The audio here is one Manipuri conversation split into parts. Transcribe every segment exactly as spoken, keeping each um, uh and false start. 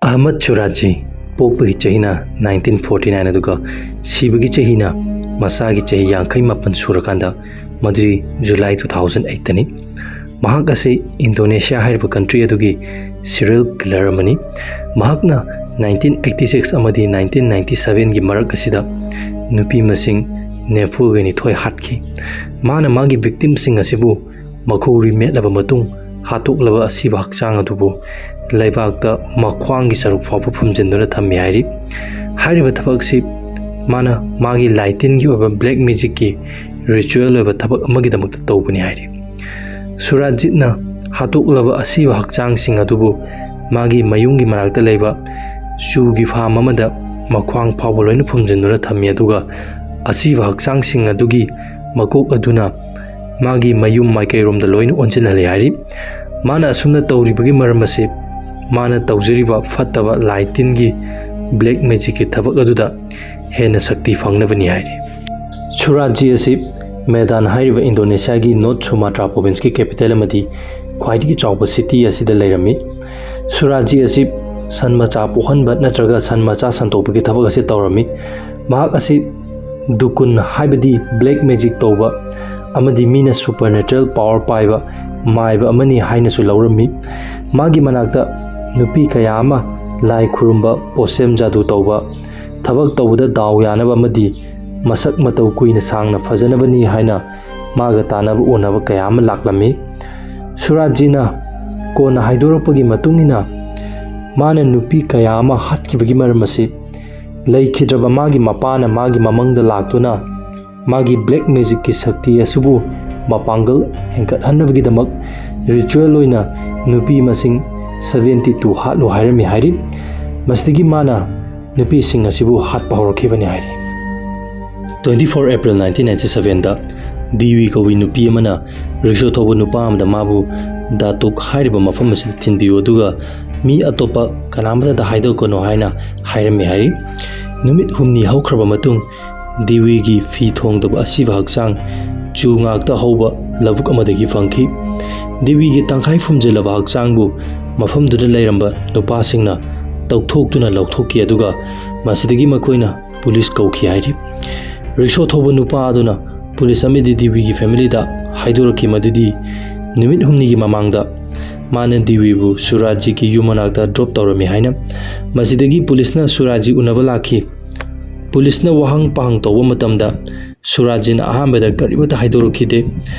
ꯑꯍꯃꯗ ꯁꯨꯔꯥꯖꯤ ꯄꯣꯛꯄꯒꯤ ꯆꯍꯤꯅ ꯅꯥꯏꯟꯇꯤꯟ ꯐꯣꯔꯇꯤ ꯅꯥꯏꯟ, ꯑꯗꯨꯒ ꯁꯤꯕꯒꯤ ꯆꯍꯤꯅ ꯃꯁꯥꯒꯤ ꯆꯍꯤ ꯌꯥꯡꯈꯩ ꯃꯥꯄꯟ ꯁꯨꯔꯀꯥꯟꯗ, ꯃꯗꯨꯗꯤ ꯖꯨꯂꯥꯏ ꯇꯨ ꯊꯥꯎꯖꯟ ꯑꯩꯠꯇꯅꯤ꯫ ꯃꯍꯥꯛ ꯑꯁꯤ ꯏꯟꯗꯣꯅꯦꯁꯤꯌꯥ ꯍꯥꯏꯔꯤꯕ ꯀꯟꯇ꯭ꯔꯤ ꯑꯗꯨꯒꯤ ꯁꯤꯔꯤꯌꯦꯜ ꯀꯤꯂꯔ ꯑꯃꯅꯤ꯫ ꯃꯍꯥꯛꯅ ꯅꯥꯏꯟꯇꯤꯟ ꯑꯩꯠꯇꯤ ꯁꯤꯛꯁ ꯑꯃꯗꯤ ꯅꯥꯏꯟꯇꯤꯟ ꯅꯥꯏꯟꯇꯤ ꯁꯚꯦꯟꯒꯤ ꯃꯔꯛ ꯑꯁꯤꯗ ꯅꯨꯄꯤ ꯃꯁꯤꯡ ꯅꯤꯐꯨꯒ ꯅꯤꯊꯣꯏ ꯍꯥꯠꯈꯤ꯫ ꯃꯥꯅ ꯃꯥꯒꯤ ꯚꯤꯛꯇꯤꯝꯁꯤꯡ ꯑꯁꯤꯕꯨ ꯃꯈꯧꯔꯤ ꯃꯦꯠꯂꯕ ꯃꯇꯨꯡ, ꯍꯥꯠꯇꯣꯛꯂꯕ ꯑꯁꯤꯕ ꯍꯛꯆꯥꯡ ꯑꯗꯨꯕꯨ ꯂꯩꯕꯥꯛꯇ ꯃꯈ꯭ꯋꯥꯡꯒꯤ ꯁꯔꯨꯛ ꯐꯥꯎꯕ ꯐꯨꯝꯖꯤꯟꯗꯨꯅ ꯊꯝꯃꯤ ꯍꯥꯏꯔꯤ꯫ ꯍꯥꯏꯔꯤꯕ ꯊꯕꯛꯁꯤ ꯃꯥꯅ ꯃꯥꯒꯤ ꯂꯥꯏꯇꯤꯟꯒꯤ ꯑꯣꯏꯕ ꯕ꯭ꯂꯦꯛ ꯃꯦꯖꯤꯛꯀꯤ ꯔꯤꯆꯨꯋꯦꯜ ꯑꯣꯏꯕ ꯊꯕꯛ ꯑꯃꯒꯤꯗꯃꯛꯇ ꯇꯧꯕꯅꯤ ꯍꯥꯏꯔꯤ꯫ ꯁꯨꯔꯥꯖꯤꯠꯅ ꯍꯥꯠꯇꯣꯛꯂꯕ ꯑꯁꯤꯕ ꯍꯛꯆꯥꯡꯁꯤꯡ ꯑꯗꯨꯕꯨ ꯃꯥꯒꯤ ꯃꯌꯨꯝꯒꯤ ꯃꯅꯥꯛꯇ ꯂꯩꯕ ꯆꯨꯒꯤ ꯐꯥꯝ ꯑꯃꯗ ꯃꯈ꯭ꯋꯥꯡ ꯐꯥꯎꯕ ꯂꯣꯏꯅ ꯐꯨꯝꯖꯤꯟꯗꯨꯅ ꯊꯝꯃꯤ, ꯑꯗꯨꯒ ꯑꯁꯤꯕ ꯍꯛꯆꯥꯡꯁꯤꯡ ꯑꯗꯨꯒꯤ ꯃꯀꯣꯛ ꯑꯗꯨꯅ ꯃꯥꯒꯤ ꯃꯌꯨꯝ ꯃꯥꯏꯀꯩꯔꯣꯝꯗ ꯂꯣꯏꯅ ꯑꯣꯟꯁꯤꯟꯍꯜꯂꯤ ꯍꯥꯏꯔꯤ꯫ ꯃꯥꯅ ꯑꯁꯨꯝꯅ ꯇꯧꯔꯤꯕꯒꯤ ꯃꯔꯝ ꯑꯁꯤ ꯃꯥꯅ ꯇꯧꯖꯔꯤꯕ ꯐꯠꯇꯕ ꯂꯥꯏ ꯇꯤꯟꯒꯤ ꯕ꯭ꯂꯦꯛ ꯃꯦꯖꯤꯛꯀꯤ ꯊꯕꯛ ꯑꯗꯨꯗ ꯍꯦꯟꯅ ꯁꯛꯇꯤ ꯐꯪꯅꯕꯅꯤ ꯍꯥꯏꯔꯤ꯫ ꯁꯨꯔꯥꯖꯤ ꯑꯁꯤ ꯃꯦꯗꯥꯟ ꯍꯥꯏꯔꯤꯕ ꯏꯟꯗꯣꯅꯦꯁꯤꯌꯥꯒꯤ ꯅꯣꯔꯠ ꯁꯨꯃꯥꯇ꯭ꯔꯥ ꯄ꯭ꯔꯣꯚꯤꯟꯁꯀꯤ ꯀꯦꯄꯤꯇꯦꯜ ꯑꯃꯗꯤ ꯈ꯭ꯋꯥꯏꯗꯒꯤ ꯆꯥꯎꯕ ꯁꯤꯇꯤ ꯑꯁꯤꯗ ꯂꯩꯔꯝꯃꯤ꯫ ꯁꯨꯔꯥꯖꯤ ꯑꯁꯤ ꯁꯟ ꯃꯆꯥ ꯄꯣꯛꯍꯟꯕ ꯅꯠꯇ꯭ꯔꯒ ꯁꯟ ꯃꯆꯥ ꯁꯟꯗꯣꯛꯄꯒꯤ ꯊꯕꯛ ꯑꯁꯤ ꯇꯧꯔꯝꯃꯤ꯫ ꯃꯍꯥꯛ ꯑꯁꯤ ꯗꯨꯀꯨꯟ ꯍꯥꯏꯕꯗꯤ ꯕ꯭ꯂꯦꯛ ꯃꯦꯖꯤꯛ ꯇꯧꯕ ꯑꯃꯗꯤ ꯃꯤꯅ ꯁꯨꯄꯔꯅꯦꯆꯔꯦꯜ ꯄꯥꯋꯔ ꯄꯥꯏꯕ ꯃꯥꯏꯕ ꯑꯃꯅꯤ ꯍꯥꯏꯅꯁꯨ ꯂꯧꯔꯝꯃꯤ꯫ ꯃꯥꯒꯤ ꯃꯅꯥꯛꯇ ꯅꯨꯄꯤ ꯀꯌꯥ ꯑꯃ ꯂꯥꯏ ꯈꯨꯔꯨꯝꯕ, ꯄꯣꯠꯁꯦꯝ ꯖꯥꯗꯨ ꯇꯧꯕ, ꯊꯕꯛ ꯇꯧꯕꯗ ꯗꯥꯎ ꯌꯥꯅꯕ ꯑꯃꯗꯤ ꯃꯁꯛ ꯃꯇꯧ ꯀꯨꯏꯅ ꯁꯥꯡꯅ ꯐꯖꯅꯕꯅꯤ ꯍꯥꯏꯅ ꯃꯥꯒ ꯇꯥꯟꯅꯕ ꯎꯅꯕ ꯀꯌꯥ ꯑꯃ ꯂꯥꯛꯂꯝꯃꯤ꯫ ꯁꯨꯔꯥꯖꯤꯅ ꯀꯣꯟꯅ ꯍꯥꯏꯗꯣꯔꯛꯄꯒꯤ ꯃꯇꯨꯡ ꯏꯟꯅ, ꯃꯥꯅ ꯅꯨꯄꯤ ꯀꯌꯥ ꯑꯃ ꯍꯥꯠꯈꯤꯕꯒꯤ ꯃꯔꯝ ꯑꯁꯤ ꯂꯩꯈꯤꯗ꯭ꯔꯕ ꯃꯥꯒꯤ ꯃꯄꯥꯅ ꯃꯥꯒꯤ ꯃꯃꯪꯗ ꯂꯥꯛꯇꯨꯅ ꯃꯥꯒꯤ ꯕ꯭ꯂꯦꯛ ꯃꯦꯖꯤꯛꯀꯤ ꯁꯛꯇꯤ ꯑꯁꯤꯕꯨ ꯃꯄꯥꯡꯒꯜ ꯍꯦꯟꯒꯠꯍꯟꯅꯕꯒꯤꯗꯃꯛ ꯔꯤꯆꯨꯋꯦꯜ ꯑꯣꯏꯅ ꯅꯨꯄꯤ ꯃꯁꯤꯡ ꯁꯚꯦꯟꯇꯤ ꯇꯨ ꯍꯥꯠꯂꯨ ꯍꯥꯏꯔꯝꯃꯤ ꯍꯥꯏꯔꯤ꯫ ꯃꯁꯤꯗꯒꯤ ꯃꯥꯅ ꯅꯨꯄꯤꯁꯤꯡ ꯑꯁꯤꯕꯨ ꯍꯥꯠꯄ ꯍꯧꯔꯛꯈꯤꯕꯅꯤ ꯍꯥꯏꯔꯤ꯫ Twenty four April nineteen ninety ꯁꯚꯦꯟꯗ ꯗꯤꯋꯤ ꯀꯧꯕꯤ ꯅꯨꯄꯤ ꯑꯃꯅ ꯔꯤꯛꯁꯣ ꯊꯧꯕ ꯅꯨꯄꯥ ꯑꯃꯗ ꯃꯥꯕꯨ ꯗꯥꯇꯨꯛ ꯍꯥꯏꯔꯤꯕ ꯃꯐꯝ ꯑꯁꯤꯗ ꯊꯤꯟꯕꯤꯌꯨ, ꯑꯗꯨꯒ ꯃꯤ ꯑꯇꯣꯞꯄ ꯀꯅꯥꯃꯠꯇꯗ ꯍꯥꯏꯗꯣꯛꯀꯅꯨ ꯍꯥꯏꯅ ꯍꯥꯏꯔꯝꯃꯤ ꯍꯥꯏꯔꯤ꯫ ꯅꯨꯃꯤꯠ ꯍꯨꯝꯅꯤ ꯍꯧꯈ꯭ꯔꯕ ꯃꯇꯨꯡ ꯗꯤꯋꯤꯒꯤ ꯐꯤ ꯊꯣꯡꯗꯕ ꯑꯁꯤꯕ ꯍꯛꯆꯥꯡ ꯆꯨ ꯉꯥꯛꯇ ꯍꯧꯕ ꯂꯧꯕꯨꯛ ꯑꯃꯗꯒꯤ ꯐꯪꯈꯤ꯫ ꯗꯤꯋꯤꯒꯤ ꯇꯪꯈꯥꯏ ꯐꯨꯝꯖꯤꯜꯂꯕ ꯍꯛꯆꯥꯡꯕꯨ ꯃꯐꯝꯗꯨꯗ ꯂꯩꯔꯝꯕ ꯅꯨꯄꯥꯁꯤꯡꯅ ꯇꯧꯊꯣꯛꯇꯨꯅ ꯂꯧꯊꯣꯛꯈꯤ, ꯑꯗꯨꯒ ꯃꯁꯤꯗꯒꯤ ꯃꯈꯣꯏꯅ ꯄꯨꯂꯤꯁ ꯀꯧꯈꯤ ꯍꯥꯏꯔꯤ꯫ ꯔꯤꯛꯁꯣ ꯊꯧꯕ ꯅꯨꯄꯥ ꯑꯗꯨꯅ ꯄꯨꯂꯤꯁ ꯑꯃꯗꯤ ꯗꯤꯋꯤꯒꯤ ꯐꯦꯃꯤꯂꯤꯗ ꯍꯥꯏꯗꯣꯔꯛꯈꯤ ꯃꯗꯨꯗꯤ ꯅꯨꯃꯤꯠ ꯍꯨꯝꯅꯤꯒꯤ ꯃꯃꯥꯡꯗ ꯃꯥꯅ ꯗꯤꯋꯤꯕꯨ ꯁꯨꯔꯥꯖꯤꯒꯤ ꯌꯨꯝ ꯃꯅꯥꯛꯇ ꯗ꯭ꯔꯣꯞ ꯇꯧꯔꯝꯃꯤ ꯍꯥꯏꯅ꯫ ꯃꯁꯤꯗꯒꯤ ꯄꯨꯂꯤꯁꯅ ꯁꯨꯔꯥꯖꯤ ꯎꯅꯕ ꯂꯥꯛꯈꯤ꯫ ꯄꯨꯂꯤꯁꯅ ꯋꯥꯍꯪ ꯄꯥꯍꯪ ꯇꯧꯕ ꯃꯇꯝꯗ ꯁꯨꯔꯥꯖꯤꯅ ꯑꯍꯥꯟꯕꯗ ꯀꯔꯤꯃꯠꯇ ꯍꯥꯏꯗꯣꯔꯛꯈꯤꯗꯦ꯫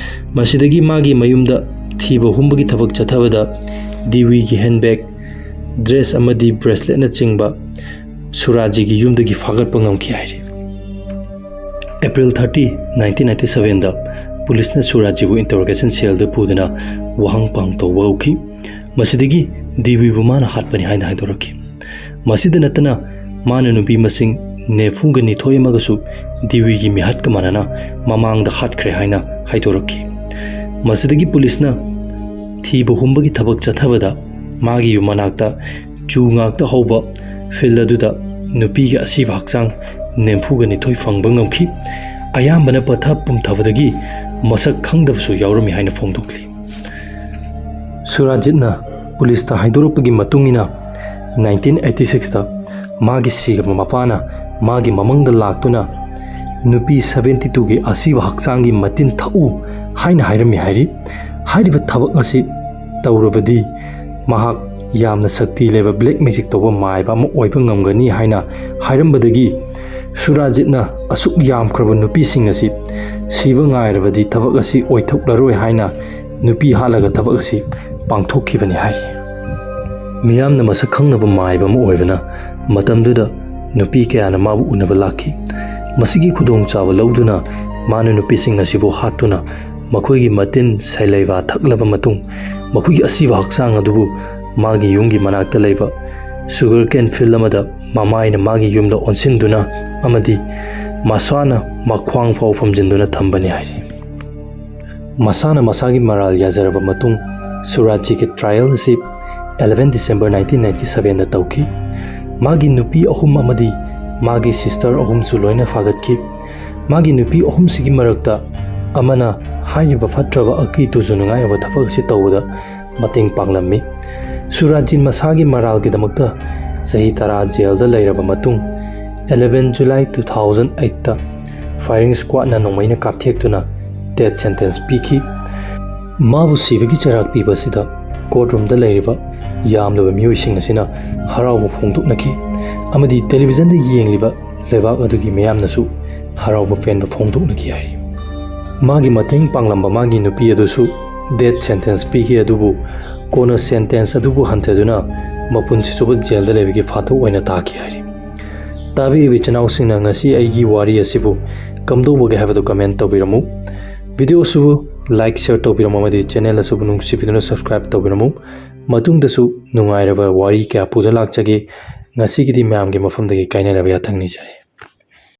ꯃꯁꯤꯗꯒꯤ ꯃꯥꯒꯤ ꯃꯌꯨꯝꯗ ꯊꯤꯕ ꯍꯨꯝꯕꯒꯤ ꯊꯕꯛ ꯆꯠꯊꯕꯗ ꯗꯤꯋꯤꯒꯤ ꯍꯦꯟꯕꯦꯒ, ꯗ꯭ꯔꯦꯁ ꯑꯃꯗꯤ ꯕ꯭ꯔꯦꯁꯂꯦꯠꯅꯆꯤꯡꯕ ꯁꯨꯔꯥꯖꯤꯒꯤ ꯌꯨꯝꯗꯒꯤ ꯐꯥꯒꯠꯄ ꯉꯝꯈꯤ ꯍꯥꯏꯔꯤ꯫ ꯑꯦꯄ꯭ꯔꯤꯜ ꯊꯥꯔꯇꯤ, ꯅꯥꯏꯟꯇꯤꯟ ꯅꯥꯏꯟꯇꯤ ꯁꯚꯦꯟꯗ ꯄꯨꯂꯤꯁꯅ ꯁꯨꯔꯥꯖꯤꯕꯨ ꯏꯟꯇꯔꯣꯒꯦꯁꯟ ꯁꯦꯜꯗ ꯄꯨꯗꯨꯅ ꯋꯥꯍꯪ ꯄꯥꯎ ꯇꯧꯕ ꯍꯧꯈꯤ꯫ ꯃꯁꯤꯗꯒꯤ ꯗꯤꯋꯤꯕꯨ ꯃꯥꯅ ꯍꯥꯠꯄꯅꯤ ꯍꯥꯏꯅ ꯍꯥꯏꯗꯣꯔꯛꯈꯤ꯫ ꯃꯁꯤꯗ ꯅꯠꯇꯅ ꯃꯥꯅ ꯅꯨꯄꯤ ꯃꯁꯤꯡ ꯅꯤꯐꯨꯒ ꯅꯤꯊꯣꯏ ꯑꯃꯒꯁꯨ ꯗꯤꯋꯤꯒꯤ ꯃꯤꯍꯥꯠꯀ ꯃꯥꯟꯅꯅ ꯃꯃꯥꯡꯗ ꯍꯥꯠꯈ꯭ꯔꯦ ꯍꯥꯏꯅ ꯍꯥꯏꯗꯣꯔꯛꯈꯤ꯫ ꯃꯁꯤꯗꯒꯤ ꯄꯨꯂꯤꯁꯅ ꯊꯤꯕ ꯍꯨꯝꯕꯒꯤ ꯊꯕꯛ ꯆꯠꯊꯕꯗ ꯃꯥꯒꯤ ꯌꯨꯝ ꯃꯅꯥꯛꯇ ꯆꯨ ꯉꯥꯛꯇ ꯍꯧꯕ ꯐꯤꯜ ꯑꯗꯨꯗ ꯅꯨꯄꯤꯒꯤ ꯑꯁꯤꯕ ꯍꯛꯆꯥꯡ ꯅꯤꯐꯨꯒ ꯅꯤꯊꯣꯏ ꯐꯪꯕ ꯉꯝꯈꯤ꯫ ꯑꯌꯥꯝꯕꯅ ꯄꯠꯊ ꯄꯨꯝꯊꯕꯗꯒꯤ ꯃꯁꯛ ꯈꯪꯗꯕꯁꯨ ꯌꯥꯎꯔꯝꯃꯤ ꯍꯥꯏꯅ ꯐꯣꯡꯗꯣꯛꯂꯤ꯫ ꯁꯨꯔꯥꯖꯤꯠꯅ ꯄꯨꯂꯤꯁꯇ ꯍꯥꯏꯗꯣꯔꯛꯄꯒꯤ ꯃꯇꯨꯡ ꯏꯟꯅ, ꯅꯥꯏꯟꯇꯤꯟ ꯑꯩꯠꯇꯤ ꯁꯤꯛꯁꯇ ꯃꯥꯒꯤ ꯁꯤꯈ꯭ꯔꯕ ꯃꯄꯥꯅ ꯃꯥꯒꯤ ꯃꯃꯪꯗ ꯂꯥꯛꯇꯨꯅ ꯅꯨꯄꯤ ꯁꯚꯦꯟꯇꯤ ꯇꯨꯒꯤ ꯑꯁꯤꯕ ꯍꯛꯆꯥꯡꯒꯤ ꯃꯇꯤꯟ ꯊꯛꯎ ꯍꯥꯏꯅ ꯍꯥꯏꯔꯝꯃꯤ ꯍꯥꯏꯔꯤ꯫ ꯍꯥꯏꯔꯤꯕ ꯊꯕꯛ ꯑꯁꯤ ꯇꯧꯔꯕꯗꯤ ꯃꯍꯥꯛ ꯌꯥꯝꯅ ꯁꯛꯇꯤ ꯂꯩꯕ ꯕ꯭ꯂꯦꯛ ꯃꯦꯖꯤꯛ ꯇꯧꯕ ꯃꯥꯏꯕ ꯑꯃ ꯑꯣꯏꯕ ꯉꯝꯒꯅꯤ ꯍꯥꯏꯅ ꯍꯥꯏꯔꯝꯕꯗꯒꯤ ꯁꯨꯔꯥꯖꯤꯠꯅ ꯑꯁꯨꯛ ꯌꯥꯝꯈ꯭ꯔꯕ ꯅꯨꯄꯤꯁꯤꯡ ꯑꯁꯤ ꯁꯤꯕ ꯉꯥꯏꯔꯕꯗꯤ ꯊꯕꯛ ꯑꯁꯤ ꯑꯣꯏꯊꯣꯛꯂꯔꯣꯏ ꯍꯥꯏꯅ ꯅꯨꯄꯤ ꯍꯥꯠꯂꯒ ꯊꯕꯛ ꯑꯁꯤ ꯄꯥꯡꯊꯣꯛꯈꯤꯕꯅꯤ ꯍꯥꯏꯔꯤ꯫ ꯃꯤꯌꯥꯝꯅ ꯃꯁꯛ ꯈꯪꯅꯕ ꯃꯥꯏꯕ ꯑꯃ ꯑꯣꯏꯕꯅ ꯃꯇꯝꯗꯨꯗ ꯅꯨꯄꯤ ꯀꯌꯥꯅ ꯃꯥꯕꯨ ꯎꯅꯕ ꯂꯥꯛꯈꯤ꯫ ꯃꯁꯤꯒꯤ ꯈꯨꯗꯣꯡꯆꯥꯕ ꯂꯧꯗꯨꯅ ꯃꯥꯅ ꯅꯨꯄꯤꯁꯤꯡ ꯑꯁꯤꯕꯨ ꯍꯥꯠꯇꯨꯅ ꯃꯈꯣꯏꯒꯤ ꯃꯇꯤꯟ ꯁꯩꯂꯩꯕꯥ ꯊꯛꯂꯕ ꯃꯇꯨꯡ ꯃꯈꯣꯏꯒꯤ ꯑꯁꯤꯕ ꯍꯛꯆꯥꯡ ꯑꯗꯨꯕꯨ ꯃꯥꯒꯤ ꯌꯨꯝꯒꯤ ꯃꯅꯥꯛꯇ ꯂꯩꯕ ꯁꯨꯒꯔ ꯀꯦꯟ ꯐꯤꯜ ꯑꯃꯗ ꯃꯃꯥꯏꯅ ꯃꯥꯒꯤ ꯌꯨꯝꯗ ꯑꯣꯟꯁꯤꯟꯗꯨꯅ ꯑꯃꯗꯤ ꯃꯁꯥꯅ ꯃꯈ꯭ꯋꯥꯡ ꯐꯥꯎ ꯐꯝꯖꯤꯟꯗꯨꯅ ꯊꯝꯕꯅꯤ ꯍꯥꯏꯔꯤ꯫ ꯃꯁꯥꯅ ꯃꯁꯥꯒꯤ ꯃꯔꯥꯜ ꯌꯥꯖꯔꯕ ꯃꯇꯨꯡ ꯁꯨꯔꯥꯖꯤꯒꯤ ꯇ꯭ꯔꯥꯏꯌꯦꯜ ꯑꯁꯤ ꯑꯦꯂꯦꯚꯦꯟ ꯗꯤꯁꯦꯝꯕꯔ ꯅꯥꯏꯟꯇꯤꯟ ꯅꯥꯏꯟꯇꯤ ꯁꯚꯦꯟꯗ ꯇꯧꯈꯤ꯫ ꯃꯥꯒꯤ ꯅꯨꯄꯤ ꯑꯍꯨꯝ ꯑꯃꯗꯤ ꯃꯥꯒꯤ ꯁꯤꯁꯇꯔ ꯑꯍꯨꯝꯁꯨ ꯂꯣꯏꯅ ꯐꯥꯒꯠꯈꯤ꯫ ꯃꯥꯒꯤ ꯅꯨꯄꯤ ꯑꯍꯨꯝꯁꯤꯒꯤ ꯃꯔꯛꯇ ꯑꯃꯅ ꯍꯥꯏꯔꯤꯕ ꯐꯠꯇ꯭ꯔꯕ ꯑꯀꯤ ꯇꯨꯖꯨꯅꯉꯥꯏ ꯑꯣꯏꯕ ꯊꯕꯛ ꯑꯁꯤ ꯇꯧꯕꯗ ꯃꯇꯦꯡ ꯄꯥꯡꯂꯝꯃꯤ꯫ ꯁꯨꯔꯥꯖꯤꯠ ꯃꯁꯥꯒꯤ ꯃꯔꯥꯜꯒꯤꯗꯃꯛꯇ ꯆꯍꯤ ꯇꯔꯥ ꯖꯦꯜꯗ ꯂꯩꯔꯕ ꯃꯇꯨꯡ, eleven July two thousand eight ꯇ firing squadꯅ ꯅꯣꯡꯃꯩꯅ ꯀꯥꯞꯊꯦꯛꯇꯨꯅ death sentence ꯄꯤꯈꯤ꯫ ꯃꯥꯕꯨ ꯁꯤꯕꯒꯤ ꯆꯩꯔꯥꯛ ꯄꯤꯕ ꯑꯁꯤꯗ courtroomꯗ ꯂꯩꯔꯤꯕ ꯌꯥꯝꯂꯕ ꯃꯤꯑꯣꯏꯁꯤꯡ ꯑꯁꯤꯅ ꯍꯔꯥꯎꯕ ꯐꯣꯡꯗꯣꯛꯅꯈꯤ ꯑꯃꯗꯤ televisionꯗ ꯌꯦꯡꯂꯤꯕ ꯂꯩꯕꯥꯛ ꯑꯗꯨꯒꯤ ꯃꯤꯌꯥꯝꯅꯁꯨ ꯍꯔꯥꯎꯕ ꯄꯦꯟꯕ ꯐꯣꯡꯗꯣꯛꯅꯈꯤ ꯍꯥꯏꯔꯤ꯫ ꯃꯥꯒꯤ ꯃꯇꯦꯡ ꯄꯥꯡꯂꯝꯕ ꯃꯥꯒꯤ ꯅꯨꯄꯤ ꯑꯗꯨꯁꯨ death sentence ꯄꯤꯈꯤ, ꯑꯗꯨꯕꯨ ꯀꯣꯟꯅ sentence ꯑꯗꯨꯕꯨ ꯍꯟꯊꯗꯨꯅ ꯃꯄꯨꯟꯁꯤ ꯆꯨꯞꯄ ꯖꯦꯜꯗ ꯂꯩꯕꯒꯤ ꯐꯥꯗꯣꯛ ꯑꯣꯏꯅ ꯇꯥꯈꯤ ꯍꯥꯏꯔꯤ꯫ ꯇꯥꯕꯤꯔꯤꯕ ꯏꯆꯤꯟ ꯏꯅꯥꯎꯁꯤꯡꯅ ꯉꯁꯤ ꯑꯩꯒꯤ ꯋꯥꯔꯤ ꯑꯁꯤꯕꯨ ꯀꯝꯗꯧꯕꯒꯦ ꯍꯥꯏꯕꯗꯨ comment ꯇꯧꯕꯤꯔꯝꯃꯨ꯫ Video ꯑꯁꯤꯕꯨ like, share ꯇꯧꯕꯤꯔꯝꯃꯨ ꯑꯃꯗꯤ channel ꯑꯁꯤꯕꯨ ꯅꯨꯡꯁꯤꯕꯤꯗꯨꯅ subscribe ꯇꯧꯕꯤꯔꯝꯃꯨ꯫ ꯃꯇꯨꯡꯗꯁꯨ ꯅꯨꯡꯉꯥꯏꯔꯕ ꯋꯥꯔꯤ ꯀꯌꯥ ꯄꯨꯗꯨꯅ ꯂꯥꯛꯆꯒꯦ꯫ ꯉꯁꯤꯒꯤꯗꯤ ꯃꯌꯥꯝꯒꯤ ꯃꯐꯝꯗꯒꯤ ꯀꯥꯏꯅꯔꯕ ꯌꯥꯊꯪ ꯅꯤꯖꯔꯤ꯫